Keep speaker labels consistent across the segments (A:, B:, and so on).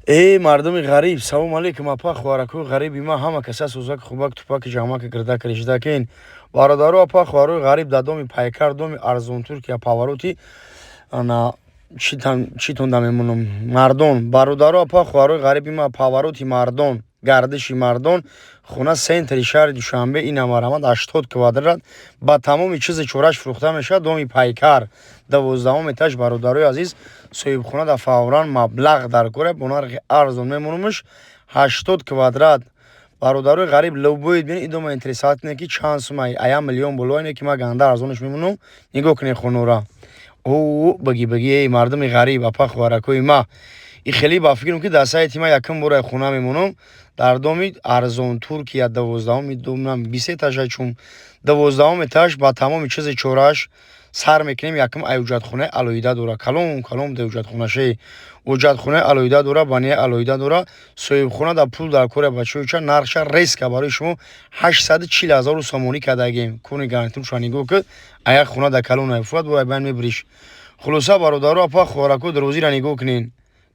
A: Эй, мардуми ғариб, салому алейкум, апа, хоҳаракои ғариби ман, ҳама каса сӯзак, хубак, тупаки, ҷамаки, гирдаки, ришдакин. Бародару, апа, хоҳарои ғариб, дар доми Пайкар, доми арзон Туркия, повороти ана читон да мемонам. Мардон, бародару, апа, хоҳарои ғариби ман, повороти Мардон, гардиши Мардон, хона центри шаҳри Душанбе, ина марҳамат, 80 квадрат, ба тамоми чизи чораш фурӯхта мешавад. Доми Пайкар, 12-ум этаж. Бародарои азиз, соҳибхона да фавран маблағ дар кора, бо нархи арзон мемонумш. 80 квадрат, бародарои ғариб, любой бин идома интересовать кунед, ки чанд сума, ая миллион боло ине, ки ма ганда арзонаш мемонам. Нигоҳ кунед хонора. О, баги баги, эй мардуми ғариб, апа, хоҳаракои ма, и хеле ба фикрам, ки дар сайти ма якум бора хона мемонам дар доми арзон Туркия, 12-уми домам, 20 этажа, чун 12-ум этаж, ба тамоми чизи чораш. Сар мекунем, якум ай ҳуҷҷатхонаи алоҳида дора, калон калон да ҳуҷҷатхонаши, ҳуҷҷатхонаи алоҳида дора, баняи алоҳида дора. Соҳибхона да пул дар кора, бачаёча, нархша резко барои шумо 840 000 сомонӣ кардагем. Куни гарнитурша нигоҳ кун, аяк хона да калон айфурад, бо айбайн мебириш. Хулоса, бародару, апа, хоҳарако, дарозира нигоҳ кунен.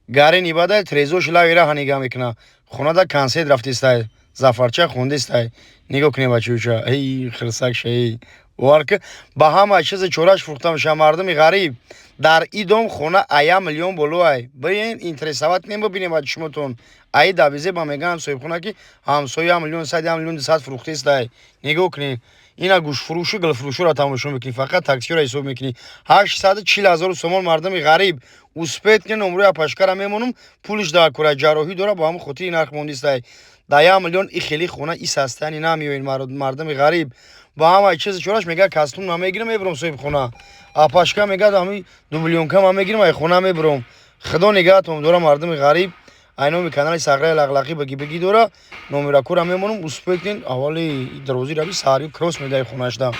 A: Гарени бадай трезош лави раҳа нигаҳ мекуна. Хона да консерт рафтистай, Зафарча хондистай. Нигоҳ кунед, бачаёча, эй хирсакша, эй, бовар ки, ба ҳама чизи чораш фурӯхта мешавад. Мардуми ғариб, дар и дом хона ая миллион болоай. Бирен, интересовать кунем, бибинем ба чишмотон. Аи давизе ба мегӯям соҳибхона, ки ҳамсоя 1 миллион 100, 1 миллион 200 фурӯхтестай. Нигоҳ кунед, ина гӯштфурӯшу гулфурӯшуро тамошо мекунӣ, фақат таксиро ҳисоб мекунӣ. 840 000 сомон, мардуми ғариб, успеть кунед, номрои апашкара мемонам. Пулиш дар кора, ҷарроҳӣ дора, ба ҳамн хотири нарх мондистай. Дар 1 миллион и хеле хона и састаяни намеоед. Мардуми ғариб, ба ҳамаи чизи чораш мега, костюм намегирам, мебурам. Соҳибхона, апашка мегӯяд, ҳами дублёнка ман мегирам, ай хона мебурам. Худо нигаҳатон дора, мардуми ғариб. Ай номи канали Сағраи Лағлақӣ баги багӣ дора, номеракора мемонам, успеть кунед. Аввали дарози раби саҳари кросс медаи хонашда.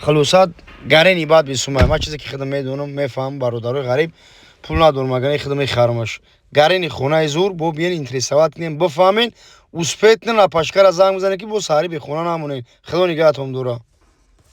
A: Хулоса, гарени баъд бисумай. Ман чизе ки худам медонам, мефаҳмам, бародарои ғариб, пул надорам, агар худам мехарамаш. Гарени хонаи зур, бо биен, интересовать кунем, бифаҳмен, успеть кунен, апашкара занг бизанед, ки бо саҳари бехона намонед. Худо нигаҳатон дора.